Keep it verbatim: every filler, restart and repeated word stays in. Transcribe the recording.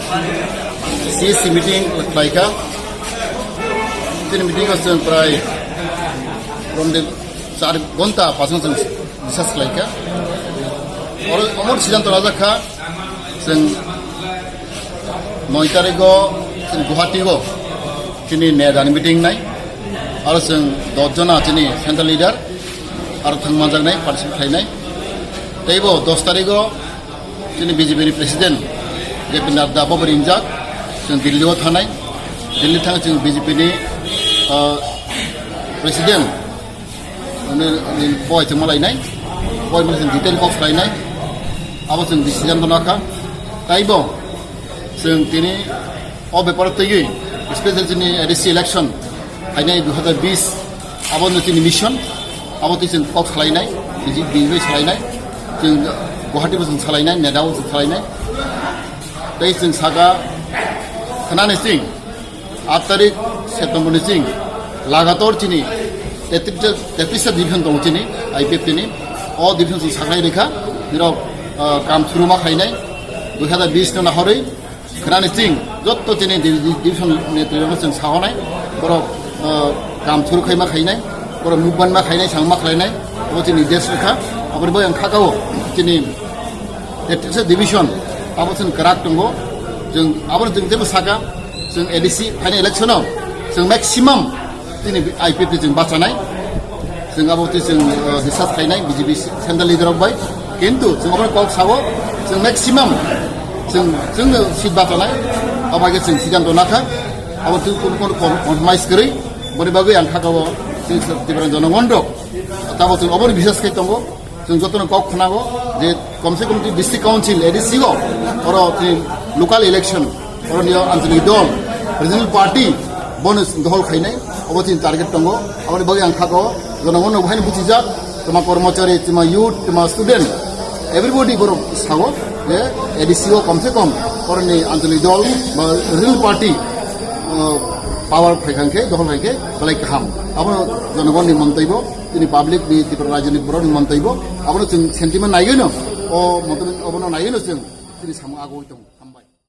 C S C meeting khlaikha. Chini meeting o chwng prai romde char ghonta pasang chwng discuss khlaikha. Oro omor siddhanto lajakha chwng noi tarikh o chwng Guwahati o chini nedani meeting nai. Aro chwng dos jona chini central leader aro thangmanjaknai participate khlainai. Teibo dos tarikh o chini B J P ni president J P Nadda bo ringjak, chwng Delhi o thanai. Delhi thang chwng B J P ni, ah, president, ani, ani boi chwng malainai, boi mala chwng detail kok khlainai, abo chwng decision rwna kha. Taibo chwng tini o bepar twiwi, especially chini A D C election phainai dui hazar bish, abo no chini mission, abo twi chwng kok salainai, biji biji salainai, chwng Guwahati bo chwng salainai, Neda bo chwng salainai. Tei chwng saka khnani chwng aat tarik September ni chwng lagator chini tetris ta, tetris ta division tongo chini I P F T ni, o division chwng saklai rikha, nirok, ah, kam churuma khainai, dui hazar bish no nahorwi, Khnani chwng jotto chini di-, di-, division ni twirokno chwng sahonai, borok, ah, kam churu khaima khainai, borok movement ma khainai, sang ma khlainai, abo chini desh rwkha. Aboni bagwi ang khakao chini tetris division abo chwng kwrak tongo. Chwng abo chwng teibo saka, chwng A D C phainai election o chwng maximum chini I P F T chwng bachanai, chwng abo twi chwng, uh, discuss khainai B J P central leader rok bai, kintu chwng abo kok sao, chwng maximum chwng, chwng seat bachanai, abo bai khe chwng siddhanto nakha, abo twi kun kun compromise kwrwi, boni bagwi ang khakao chwng Tripura jonogon rok tabo chwng oboni biswas khai tongo. Chwng jotono kok khnago je komse kom twi district council A D C o oro twi local election, oro niyo anchalik dol, regional party bono dohol khainai, obo chini target tongo. Aboni bagwi ang khago, jonogono bo haino buchijak, tama kormochari, tama youth, tama student, everybody borok sago je A D C o komse kom oroni anchalik dol ba regional party, uh, power phai khan khe, dohol khai khe belai kaham. Abono jonogonni montoi bo. Chini public ni Tripura rajyo ni borok ni montoi bo, abono chwng sentiment naiwi no, o montoi abono naiwi no chwng chini samung agoi tongo.